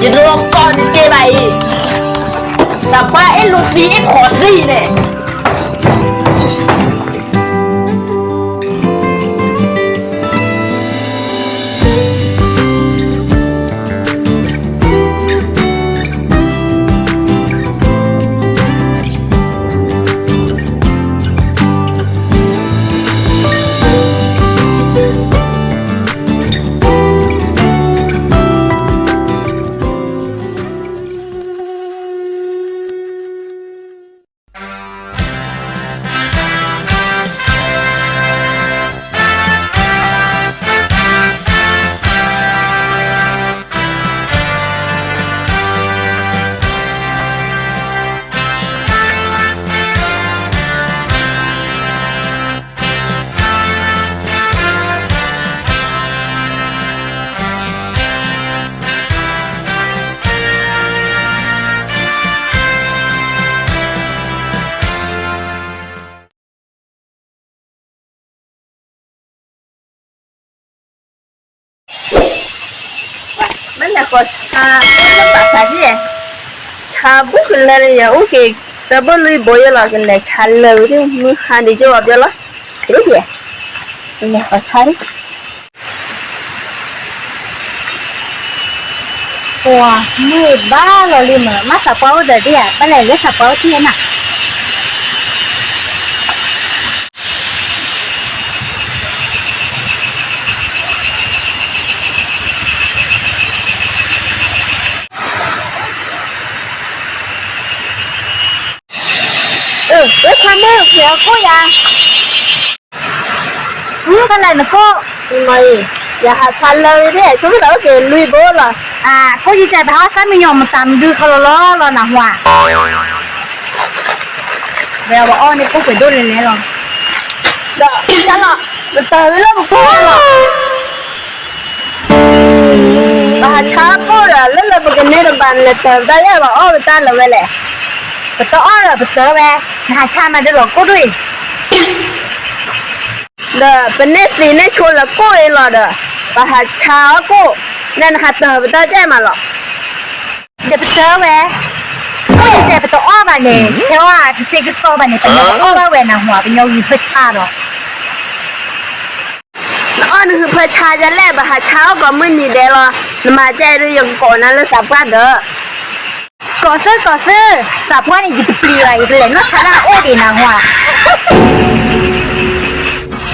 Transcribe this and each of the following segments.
ယတလီၤကီၢ်နစ့ဘၣ်အံၤ, သးပှၢ်အ့ၣ်လိာ်သံအ့ၣ်ဖီၣ်သံန့ၣ်. ဘၣ်လဲၤဃီၤဆါ, ဘၣ်ဆါဒ်လဲၣ်, ဆါဘိၣ်ကလဲၤလၢယအိၣ်က့ၤ, သၢဘိၣ်လွံၢ်ဘိယဲလီၤ ကလဲၤဆါလၢဝဲဒၣ် မုၢ်ဟါဒံးကၠိဘၣ်ဘျီလီၤ, ကဒ်လဲၣ်, လဲၤဃီၤဆါဒ် ပှၤမုၢ်ဘၣ်လီၤလံမး, မ့ၢ်သးပှၢ်အိၣ်ဒီးဒ်ဧါ, ဘၣ်လဲၤလၢသးပှၢ်အိၣ်ထံၣ်နၤ. အၢ ဝဲခွါမုၣ် ကဲၤအီၣ်ကိၣ်ယၤ. အၢ ဖဲလဲၣ်နကိၣ်, မ့ၢ်အံၤ, ယဟးဆါလၢဝဲဒၣ် ဆိကမိၣ်သးအိၣ်က့ၤလွံၢ်ဘိလီၤ. အၢ ကိၣ်ယံၤစဲး ပဟးအီၣ်သၣ်မံယီၤ မတၤမဒုခီလီၤလီၤလီၤနၢ်ဟူဧါ. ဝဲအီၣ်န့ၣ်ကိၣ်ပှဲၤဒိၣ်လဲၣ်လဲၣ်လီၤ. ဒီးတၢ်လီၤ, ပတၢ်ဝဲလၢပကိၣ်လီၤ. ပဟးဆါကိၣ်ဒီး လၢလၢပကန့ၢ်တဘၣ် နလဲၤတၢၤပတၢ်ယဲၢ် ပအီၣ်ပတၢ်လၢၤဝဲလဲၣ်. ပတအီၣ်ဒီးပတၢၤဝဲ, နဟးဆါမးဒီးလီၤကိၣ်ဒိၣ်အံၤ. ဒီးပန့ၢ်သံန့ၢ်ဆိလၢကိၣ်အံၤလီၤဒီး, ပဟးဆါအီၣ်ကိၣ်, နဲနဟးတၢၤပတၢ်ကဲမးလီၤ. ဒီးပတၢၤဝဲ, ကိၣ်ယံၤစဲး ပတအီၣ်ဘၣ်န့ၣ်, ထဲအီၣ်တစ့ကစီဘၣ်န့ၣ် ပညီအီၣ်ဘၣ်ဝဲနၢ်ဟူဧါ, ပညီဂံၢ်ဖၢဆါလီၤ. နအီၣ်နဂံၢ်ဖၢဆါယလဲၣ်, ပဟးဆါအီၣ်ကိးမုၢ်နံၤဒဲးလီၤ. နမၤကဲဒုး ယကကိးနၤလၢသးပှၢ်ဒီး. ကိးသ့ကိးသ့, သးပှၢ်န့ၣ် ယတပျံၤဘၣ်, ယကလဲၤနီၢ်ဆါတၢ်အိၣ်က့ၤနၢ်ဟူဧါ.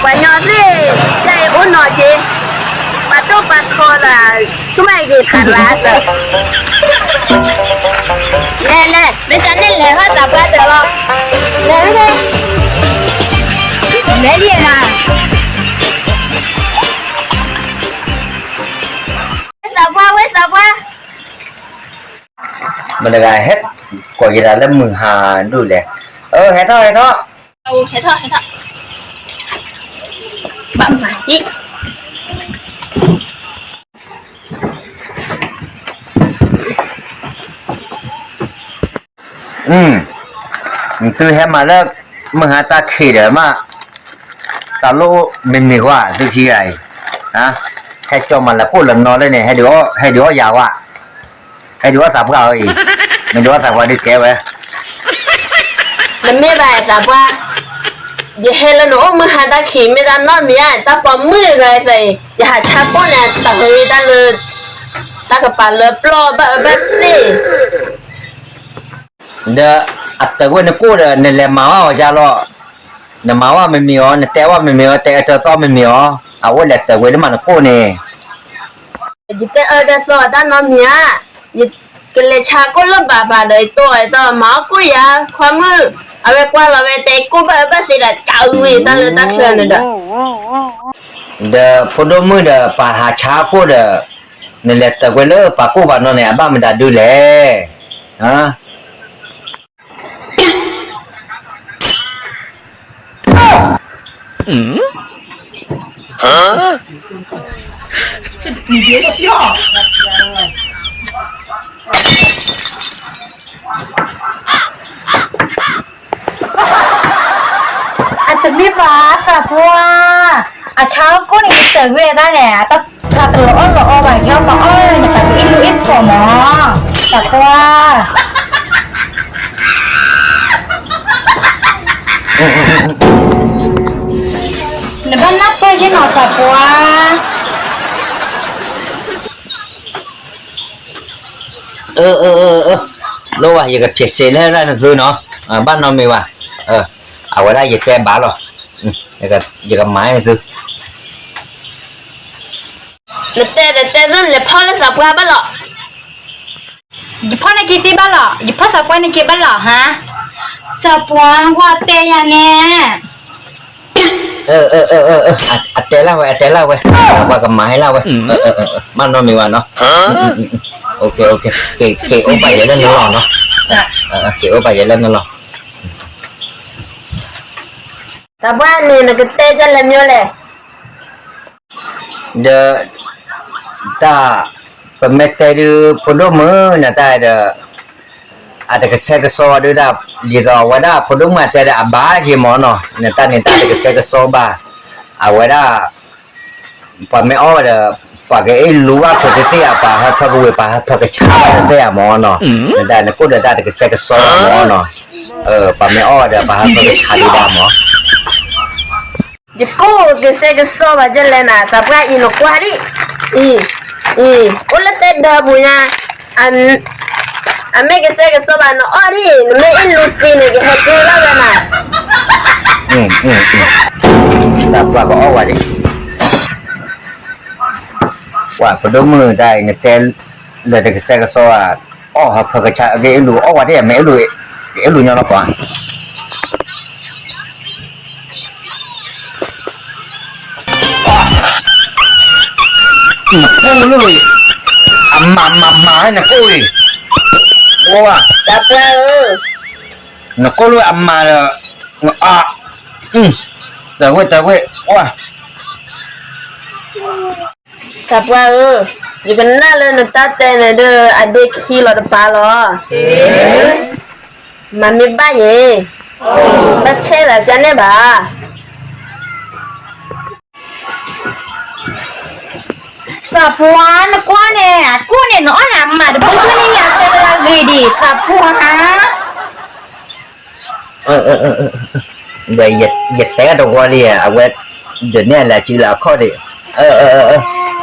ပှၤညီသ့ၣ်, ကဲအံၤအိၣ်နီၢ်က့ၤ, ပှၤဒိၣ်ပှၤထီဒီး, သူမၤက့ၤဖးလါသၢ. လဲၤလဲၤ, မ့ၢ်တၢ်န့ၣ်လဲၤဟီၣ်သးပှၢ်တၢၤလီၤ. လဲၤလၢ, လဲၤလံနၤ. ဝဲသးပှၢ်, ဝဲသးပှၢ်. မတၤတဂၤဟဲကိးက့ၤတၢ်လၢမုၢ်ဟါဒိၣ်လဲၣ်. အၢ ဟဲထီၣ် ဟဲထီၣ်, ဟဲထီၣ် ဟဲထီၣ်, ဘၣ်မၤဒ် နသုဟဲမၤလၢ မုၢ်ဟါတၢ်ခံးဒီးမး, တၢ်လိၣ်မ့ၢ်မ့ၢ်ဝဲ သုခံဂၤအံၤ, ဟဲကၠီမၤလၢပိၢ်လၢနီၢ်လၢန့ၣ်, ဟဲဒုးအီၣ်ယၤဝဲ, ဟဲဒုးအီၣ်သးပှၢ်အံၤ, မ့ၢ်ဒုးအီၣ်သးပှၢ်ဒုးကဲဝဲ. နမ့ၢ်ဘၣ်သးပှၢ်, ယဟဲလၢနအိၣ်မုၢ်ဟါတၢ်ခံး မ့ၢ်တၢ်နီတမံၤဧါ, တၢ်ပိာ်မုၣ်တဂၤအံၤ, ယဟးဆါပိၢ်န့ၣ် တၢ်က့ၤတၢ်လၢ တၢ်ကပၤလၢပျီၢ်ဘၣ်အၢဘၣ်သ့ၣ် ဒီးအတၢၤဝဲနကိၣ်ဒီး နလဲၤမၤဝဲအီၤယါလီၤ. နမၤဝဲမ့မ့ၢ်အီၤ, နတဲဝဲမ့မ့ၢ်အီၤ, တဲအတၢၤသီမ့မ့ၢ်အီၤ, အဝဲလဲၤတၢၤဝဲလၢမၤနကိၣ်န့ၣ်. ယတဲအၢတၢ်သီတၢ်နီတမံၤဧါ, ယကလဲၤဆါကိၣ်လၢဘၣ်ပၤဒီး ယတိၢ်အီၤယတီၢ် မၤအီၣ်ကိၣ်ယၤ, ခွါမုၣ်, အဝဲကွၢ်လီၤဝဲတဲကိၣ်ဘၣ်အၢဘၣ်သ့ၣ်ဒီး တၢ်အုဝဲတၢ်လၢတၢ်ချၢန့ၣ်ဒီး ဒီးဖိဒိၣ်မုၣ်ဒီး ပာ်ဟးဆါကိၣ်ဒီး နလဲၤတၢၤဝဲလၢပှၤကိၣ်ပှၤနီၢ်န့ၣ် အဘၣ်မတၤဒုလဲၣ်. အတမ့ၢ်ဘၣ်သးပှၢ်, အဆါကိၣ်န့ၣ် ယတၢၤဝဲဒၣ်န့ၣ် အတၢ်ဆါတလီၤအီၣ်လီၤအီဘၣ် ယမၤအီၣ်န့ၣ် တၢ်ကအ့ၣ်လူအ့ၣ်ဖီၣ်မး. ပှၤ နဘၣ်နၢ်ပၢၢ်ယနီၤသးပှၢ်. လိၣ်ဝဲ ယကဖျဲးစဲးလၢဒၣ်နသုနီၤ, ဘၣ်နီတမံၤဘၣ်, အဝဲဒၣ်ယတဲဘၣ်လီၤ, ယကမၤနသု. နတဲတဲတဲသု နလဲၤဖီၣ်လၢသးပှၢ်ဘၣ်လီၤ. ယဖီၣ်န့ၢ်က့ၤသ့ဘၣ်လီၤ, ယဖီၣ်သးပှၢ်န့ၢ်က့ၤဘၣ်လီၤဟါ. သးပှၢ် နကွၢ်တဲယၤန့ၣ်. အတဲလၢဝဲ အတဲလၢဝဲ, ပှၤကမၤဟဲလၢဝဲ, ဘၣ်နီတမံၤဘၣ်နီၤ. က့ၤအိၣ်ဘၣ်ယဲလၢနလီၢ်နီၤ, က့ၤအိၣ်ဘၣ်ယဲလၢနလီၢ်. သးပှၢ်န့ၣ် နကတဲဒ်လဲၣ်မ့ၢ်လဲၣ်. ဒီး တၢ် ပမ့ၢ်တဲဒုး ဖိဒိၣ်မုၣ် နတၢ်ဒီး အတကဆှဲကဆှီဒုဒၣ်, ဒ်သိးအဝဲဒၣ်ဖိဒိၣ်မုၣ်အတဲဒီးအဘၣ်က့ၤမ့ၢ်နီၤ, နတၢ်န့ၣ်တၢ်တကဆှဲကဆှီဘၣ်, အဝဲဒၣ် ပှၤမ့ၢ်အီၣ်ဝဲဒီး ပှၤကအ့ၣ်လူဘၣ်ဖိသ့ၣ်သ့ၣ်ဧါ, ပှၤဟၢဖၢကဝ့ၤ ပှၤဟၢဖၢကဆါသ့ၣ်ဧါမ့ၢ်နီၤ, နတၢ်နကိၣ်ဒီးတၢ်တကဆှဲကဆှီဘၣ်မ့ၢ်နီၤ, ပှၤမ့ၢ်အီၣ်ဝဲဒီး ပှၤဟၢဖၢကဆါဒံးဘၣ်မ့ၢ် ယကိၣ်ကဆှဲကဆှီဘၣ်ဒ်လဲၣ်နၤ, သးပှၢ်အံၤနကွၢ်ဒံး, အံၤ, အံၤ အိၣ်လၢတဲဒၢးပူၤညါ, အမ့ၢ်ကဆှဲကဆှီဘၣ်နအီၣ်ဒံး, နမ့ၢ်အ့ၣ်လူသ့န့ၣ် ကဟဲက့ၤလီၤဝဲနၤ. သးပှၢ်ကအီၣ်ဝဲဒံး, ပှၤဖိဒိၣ်မုၣ်တၢ်အံၤ နတဲလၢတကဆှဲကဆှီဘၣ်, အီၣ်ဟၢဖၢကဆါ က့ၤအ့ၣ်လူအီၣ်ဝဲဒံး, မ့ၢ်အ့ၣ်လူ, က့ၤအ့ၣ်လူညီလီၤပှၤ နကိၣ်လၢ အမၤမၤမၤနကိၣ်အံၤ, အိၣ်ဘၣ်, နကိၣ်လၢအမၤဒီး, တဝဲၢ်တဝဲၢ်, အိၣ်ဘၣ်. သးပှၢ်ဧၢ, ယကနၣ်လၢနတၢ်တဲန့ၣ်ဒီး အဒ့ခံလီၤတပၤလီၤ. မၤမ့ၢ်ဘၣ်န့ၣ်, ဘၣ်ဆဲးလၢကန့ၣ်ဘၣ်. သးပှၢ်နကွၢ်န့ၣ် အကိၣ်န့ၣ် နအီၣ်နၤမၤတဘိန့ၣ် ယၤတဲလၢအဂ့ၤဒံး သးပှၢ်. ဒီးယတဲတဝီလံ, အဝဲ ဒုးနဲၣ်လၢစုလၢအခီၣ်ဒံး,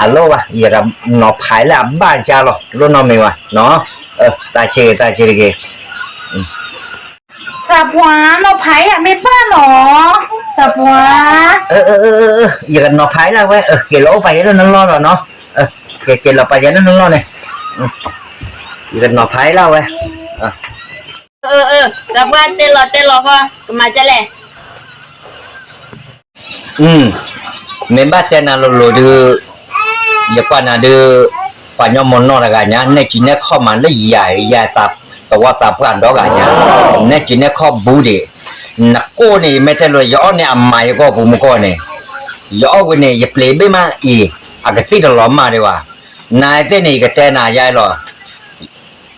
အလိၣ်ဘၣ် ယကနီၤဖးလၢအဘၣ်ယါလီၤ လိၣ်နီတမံၤဘၣ်, တၢ်ဆံးဂ့ၤ တၢ်ဆံးတဂ့ၤ. သးပှၢ် နီၤဖးယၤမ့ၢ်ဘၣ်နီၤ, သးပှၢ်. ယကနီၤဖးလၢဝဲ, က့ၤလီၤအိၣ်ပာ်ယဲလၢနလီၢ်လီၤနီၤ, က့ၤလီၤပာ်ယဲလၢနလီၢ်န့ၣ်, ယကနီၤဖးလၢဝဲ. သးပှၢ်တဲလီၤတဲလီၤဃီ ကမၤဒ်လဲၣ်. မ့ၢ်ဘၣ်တဲနၤလိၤလိၤဒုး, ယကွၢ်နၤဒုး, ပှၤညီမိၢ်နီၢ်တဂၤညါ နဲၣ်စုနဲၣ်ခီၣ်မးလၢယၤ, ယၤသးသဝီသးပှၢ်ဒီဂၤညါ, နဲၣ်စုနဲၣ်ခီၣ်ဘူးဒံး, နကိၣ်န့ၣ် ယမ့ၢ်တဲလိၤ ယအီၣ်န့ၣ်အမၤယကီၢ်ပူၤမူကီၢ်န့ၣ်, ယအီၣ်ဝံၤန့ၣ် ယပျ့ၤဘ့ၣ်မးအံၤ, အကသံၣ်တလီၤမၢ်ဒံးဘၣ်, နသ့ၣ်န့ၣ် ယကတဲနၤယါလီၤ.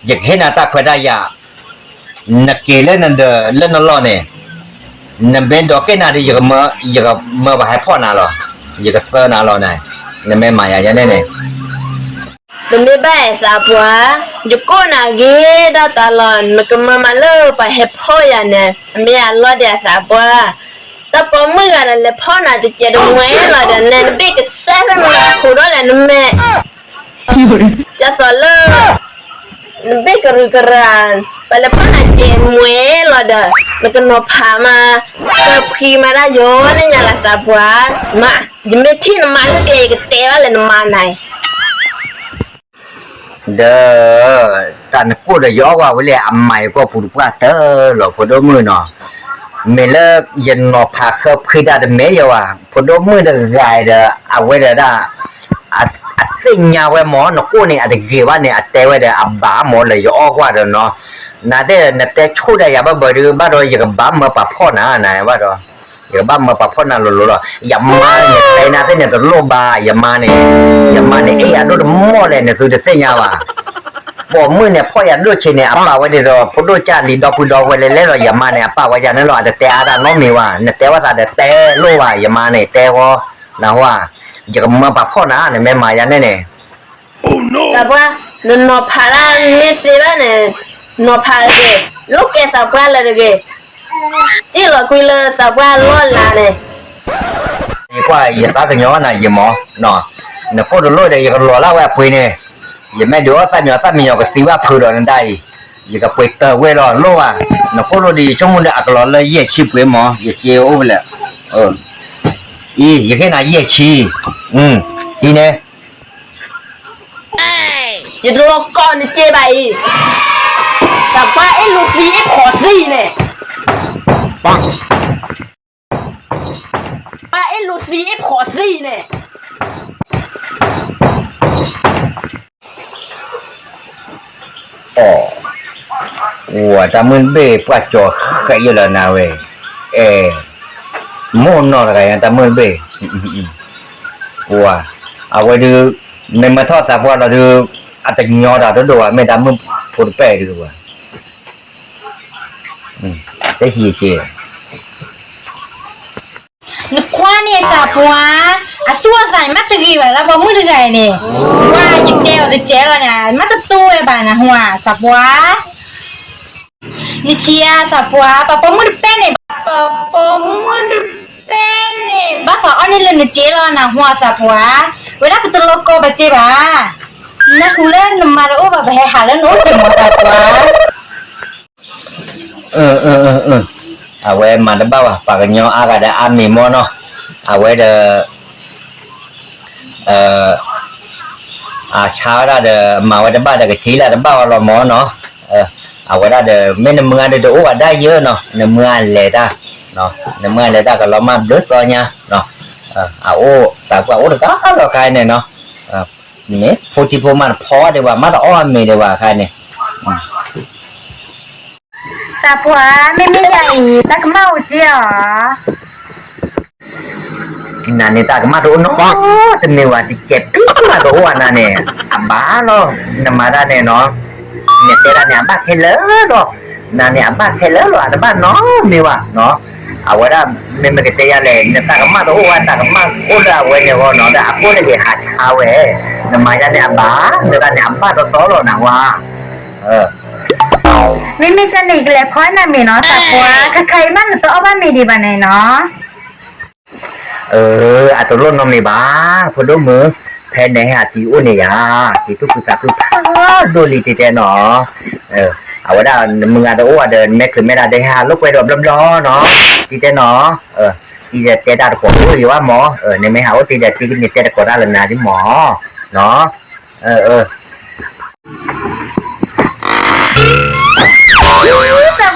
ယကဟ့ၣ်နၤတၢ်ခွဲးတၢ်ယာ်, နက့ၤလၢနဒၢးလၢနလီၢ်န့ၣ်, နမ့ၢ်ဒိးက့ၤနၤဒီး ယကမၢပှၤဟဲဖီၣ်နၤလီၤ, ယကသၢနၤလီၤန့ၣ်, နမ့ၢ်မၤယၤယဲန့ၣ်န့ၣ်. တမ့ၢ်ဘၣ်သးပှၢ်, ယကိၣ်နၤဂ့ၤဒၣ်တၢ်လီၤ, နကမၢမးလၢပှၤဟဲဖီၣ်ယၤန့ၣ်, အမ့ၢ်အလီၢ်ဒံးသးပှၢ်, တၢ်ပိာ်မုၣ်ဂၤဒီးလဲၤဖီၣ်နၤတစဲးတမှဲလီၤဒီး နဲနဘ့ၣ်ကစဲးဖဲနခိၣ်ဒီးလဲၣ်နမဲာ် ဒ်သိးလၢ နဘ့ၣ်ကရူၢ်ကရၢ်, ပှၤလဲၤဖီၣ်နၤစဲးမှဲလီၤဒီး, နကနီၤဖးမး, ကဖှံမးဒၣ်ယိာ်န့ၣ်ညါလၢသးပှၢ်, မး, ယမ့ၢ်ထံၣ်နမါလၢက့ၤ ယကတဲဘၣ်လၢနမါနၤ ဒီး တၢ်နကိၣ်ဒီးယအီၣ်ဝဲဝံၤလံ အမၤယကီၢ်ပူၤတပှၢ်တၢၢ်လီၤ ဖိဒိၣ်မုၣ်နီၤ, မ့ၢ်လၢယနီၤဖးဃၢဖှံတၢ်တမ့ၢ်ယဲဘၣ်, ဖိဒိၣ်မုၣ်တဂၤဒီး အဝဲဒီးဒၣ် အသ့ၣ်ညါဝဲမး နကိၣ်န့ၣ် အတဂ့ၤဘၣ်န့ၣ် အတဲဝဲဒီးအဘၣ်မးလၢယအီၣ်ကွၢ်ဒီးနီၤ, နသ့ၣ်နတဲဆိၣ်ဒီးယၤဘၣ်ဘၣ်ဒီး ဘၣ်ဒီးယကဘၣ်မၢပှၤဖီၣ်နၤနၤဘၣ်ဒီး ယကဘၣ်မၢပှၤဖီၣ်နၤလိၤလိၤလီၤ, ယမါန့ၣ် တဲနၤသ့ၣ်န့ၣ် တလိၣ်ဘၣ် ယမါန့ၣ်, ယမါန့ၣ် အ့ၣ်ယၤဒိၣ်တမီၢ်လဲၣ် နသုတသ့ၣ်ညါဘၣ်, ပိာ်မုၣ်န့ၣ် ဖီၣ်ယၤဒိၣ်ဆံးန့ၣ် အပာ်ဝဲဒ်သိး ဖိဒိၣ်ကၢ်လံၤဒီပုၢ်ဒီဝဲၢ်လဲၣ်လဲၣ်လီၤ, ယမါန့ၣ် အပာ်ဝဲယၤန့ၣ်လီၤ, အတတဲအါတၢ်နီတမံၤဘၣ်, နတဲဝဲသးဒီးတဲလိၣ်ဘၣ်, ယမါန့ၣ် တဲဝဲ, နဟါ, ယကမၢပှၤဖီၣ်နၤ နမ့ၢ်မၤယၤန့ၣ်န့ၣ် သးပှၢ် နနီၤဖးတၢ်မ့ၢ်သ့ဘၣ်န့ၣ်, နီၤဖးတဂ့ၤ, လိၣ်ကဲသးပှၢ်လၢာ်တဂ့ၤ, စံၣ်လီၤကွံလၢသးပှၢ်လီၢ်လၤန့ၣ်. ယကွၢ်ယသးကညီၤနၤယမီၤ, နကိၣ်တလိၣ်ဒီး ယကလီၤလၢဝဲအပှ့ၤန့ၣ်, ယမ့ၢ်ဒုးအီၣ်သၣ်မံယီၤ သၣ်မံယီၤကသံဘၣ်ဖုးဒီးနဒၣ်အံၤ, ယကပှ့ၤတၢၢ်ဝဲလီၤလိၣ်ဘၣ်, နကိၣ်လိၣ်ဒီး ယဆိကမိၣ်ဒီးအကလီၤလၢယဲၢ်ဆံပှ့ၤမီၤ, ယစ့အိၣ်ဖဲလဲၣ်, အံၤ ယဟ့ၣ်နၤယဲၢ်ဆံ, အံၤန့ၣ် ယတလီၤကီနစ့ဘၣ်အံၤ, သးပှၢ်အ့ၣ်လူၤသံအ့ၣ်ဖိးသံန့ၣ်, ပှၢ်အ့ၣ်လူၤသံအ့ၣ်ဖိးသံန့ၣ်. အိ, ဝဲတၢ်မုၢ်တဘ့ၣ်ပှၢ်ကၠီၤဃဲးယဲလီၤနၤဝဲ, အဲ, မိၢ်နီၢ်တဂၤယါတၢ်မုၢ်တဘ့ၣ်, ဝဲ, အဝဲဒုး, မ့ၢ်မၤထီၣ်သးပှၢ်လီၤဒုး, အတညီတၢ်တဒိၣ်ဘၣ် မ့ၢ်တၢ်မုၢ်ဖိတပဲၣ်ဒုးဝဲ, တဟံးက့ နကွၢ်န့ၣ်သးပှၢ်, အသူၣ်အသးန့ၣ် မ့ၢ်တဂ့ၤဘၣ်လၢပိာ်မုၣ်တဂၤအံၤန့ၣ်, ဝဲယတဲအီၤတကဲလီၤန့ၣ် မ့ၢ်တတူၢ်ဝဲဘၣ်နဟူဧါသးပှၢ်, နထံၣ်ဧါသးပှၢ် ပှၤပိာ်မုၣ်တပဲၣ်န့ၣ်, ပှၤပိာ်မုၣ်တပဲၣ်န့ၣ် ဘၣ်သးအီၣ်န့ၢ်လၢနစ့လီၤနဟူဧါသးပှၢ်, ဝဲဒၣ်ပတလိၣ်ကီပစ့ဘၣ်, နဃုလၢနမါတအိၣ်ဘၣ် ပဟဲဟးလၢနအိၣ်စ့ၢ်မီၤသးပှၢ် အဝဲမၤတဘၣ်ဘၣ် ပှၤကညီအါဂၤဒီးအါမံၤမီၢ်နီၤ, အဝဲဒီး အဆါဝဲဒၣ်ဒီး မၤဝဲတဘၣ်ဒီးကထံၣ်လၢတဘၣ်အီၤလီၤမီၢ်နီၤ, အဝဲဒၣ်ဒီး မ့ၢ်နမုၢ်ဂၤဒီးတအိၣ်ဘၣ်ဒၣ်ယဲနီၤ, နမုၢ်ဂၤလဲၤတၢ်, နမုၢ်ဂၤလဲၤတၢ်ကလီၤမၢ်ဘျုးသီညါ, အအိၣ်သးပှၢ်အိၣ်တဂၤလီၤခါန့ၣ်နီၤ, မ့ၢ်ဖိထံဖိမါတဖီဒံးဘၣ် မ့ၢ်တအီၣ်အမ့ၤဒံးဘၣ်ခါန့ၣ် သးပှၢ်, မ့မ့ၢ်ယၤအံၤ တၢ်ကမၣ်အိၣ်က့ဧါ. နၤန့ၣ်တၢ်ကမၣ်တအိၣ်နီတမံၤဝဲ တကဲးပံၣ်မးတအိၣ်ဧါနၤန့ၣ်, အဘၣ်လီၤ, နမၤတၢ်န့ၣ်နီၤ, နတဲတၢ်န့ၣ် အဘၣ်ခဲလၢာ်လီၤ, နၤန့ၣ်အဘၣ်ခဲလၢာ်လီၤ အတဘၣ်နီတမံၤဘၣ်နီၤ, အဝဲဒၣ် မ့မ့ၢ်ကတဲယၤလဲၣ် နတၢ်ကမၣ်တအိၣ်ဝဲ တၢ်ကမၣ်အိၣ်လၢအဝဲန့ၣ်အဂီၢ်နီၤ ဒီးအဃိန့ၣ်က့ၤဟးဆါဝဲ, နမၤယၤန့ၣ်အဘၣ်, နတၢ်န့ၣ် အဘၣ်တီတီလီၤနၤဝဲ မ့မ့ၢ်ကန့ၣ် ကလဲၤဖီနၤမ့ၤနီၤ သးပှၢ်, ခဲခါအံၤမးနတအီၣ်ဘၣ်မ့ၤဒံးဘၣ်န့ၣ်နီၤ. အၢ, အတလိၣ်နီတမံၤဘၣ်, ဖိဒိၣ်မုၣ်, ဖဲနဟဲဟးတံၤအိၣ်န့ၣ်ယၤ, က့ၤသူၣ်ခုသးခုဖးဒိၣ်လံတဲတဲနီၤ, အဝဲဒၣ်နမုၢ်ဂၤတအိၣ်ဒီး နမ့ၢ်ချုးမဲဒၣ်ဒီးဟဲဟးလိာ်ကွဲဒီးဘျီဘျီနီၤ, တံၤတဲနီၤ, တံၤဒီးတဲတၢ်တကိးအိၣ်ယၤဘၣ်မး, နမ့ၢ်ဟးအိၣ်တံၤဒီးတံၤကန့ၣ်တဲတကိးတၢ်လၢနၤဒ်မး, အၢ သး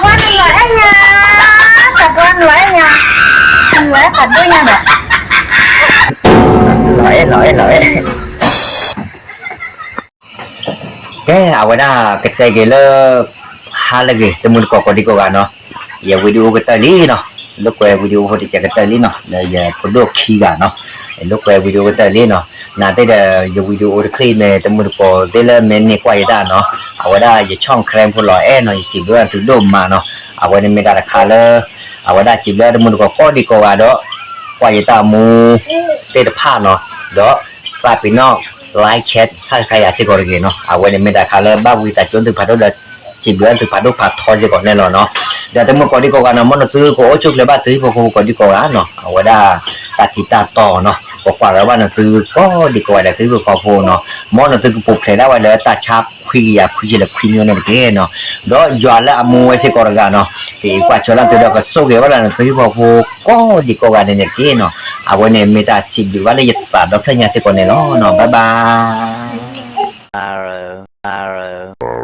ပှၢ်နလီၤအဲၣ်ညါ, သးပှၢ်နလီၤအဲၣ်ညါ, နလီၤအဲၣ်သးဒိၣ်ညါဒီး, လီၤအဲၣ်လီၤအဲၣ်လီၤအဲၣ်, ကဲ အဝဲဒၣ်ကတဲက့ၤလၢ ဟါလၢအဂ့ၤ တမုၢ်တကိးကိးဒံကိးဂၤနီၤ, ယ video ကတၢၢ်လံနီၤ, လိာ်ကွဲ video ဖိတစဲးကတၢၢ်လံနီၤ, ဒီးယဖိဒိၣ်ခံဂၤနီၤ, လိာ်ကွဲ video ကတၢၢ်လံနီၤ, နာ်သက့ဒီး ယ video တချံၣ်န့ၣ် တမုၢ်တကိးသ့လၢမ့ၢ်န့ၢ်ကွၢ်ယတၢ်နီၤ, အဝဲဒၣ်ယ channel ဖိလီၤအဲၣ်နီၤ, ယစံးဘျုးသုဒိၣ်မးနီၤ, အဝဲန့ၣ်မ့ၢ်တၢ်တခါလၢ အဝဲဒၣ်စံးဘျုးတမုၢ်တကိးကိးဒံကိးဂၤဒီး ကွၢ်ယတၢ်အမူသ့ၣ်တဖၣ်နီၤ, ဒီးသးပ့ၤနီၣ် like share subscribe ယၤစ့ၢ်ကီးတဂ့ၤနီၤ, အဝဲန့ၣ်မ့ၢ်တၢ်တခါလၢဘၣ်ဝံသးစူၤသုဖးဒိၣ်ဒီး စံးဘျုးသုဖးဒိၣ်ဖးထီစ့ၢ်ကီးန့ၣ်လီၤနီၤ, ဒီးတမုၢ်ကိးဒံကိးဂၤနီၤ, မ်နသုကအိၣ်ဆူၣ်ချ့ဘၣ်သုဟံၣ်ဖိဃီဖိကိးဒံကိးဂၤနီၤ, အဝဲဒၣ်တၢ်ထံတၢ်တီနီၤ, ပကွၢ်ဂၤဘၣ်နသုကိးဒံကိးဂၤဒီးသုဟံၣ်ဖိဃီဖိနီၤ, မ်နသုကပူၤဖျဲးဒၣ်ဝဲလၢတၢ်ဆါခွံကယၤခွံဆံလၢခွံမံၤန့ၣ်တက့ၢ်နီၤ, ဒီးယွၤလၢအမူဝဲစ့ၢ်ကီးတဂၤနီၤ, ကကွၢ်ဆိလၢသုဒီးကဆိၣ်ဂ့ၤဝဲဒၣ်နသုဟံၣ်ဖိဃီဖိကိးဒံကိးဂၤန့ၣ်တက့ၢ်နီၤ, အဝဲန့ၣ်မ့ၢ်တၢ်စံးဘျုးဘၣ်လၢယသးဒီဖျၢၣ်ညါစ့ၢ်ကီးန့ၣ်လီၤနီၤ, bye bye.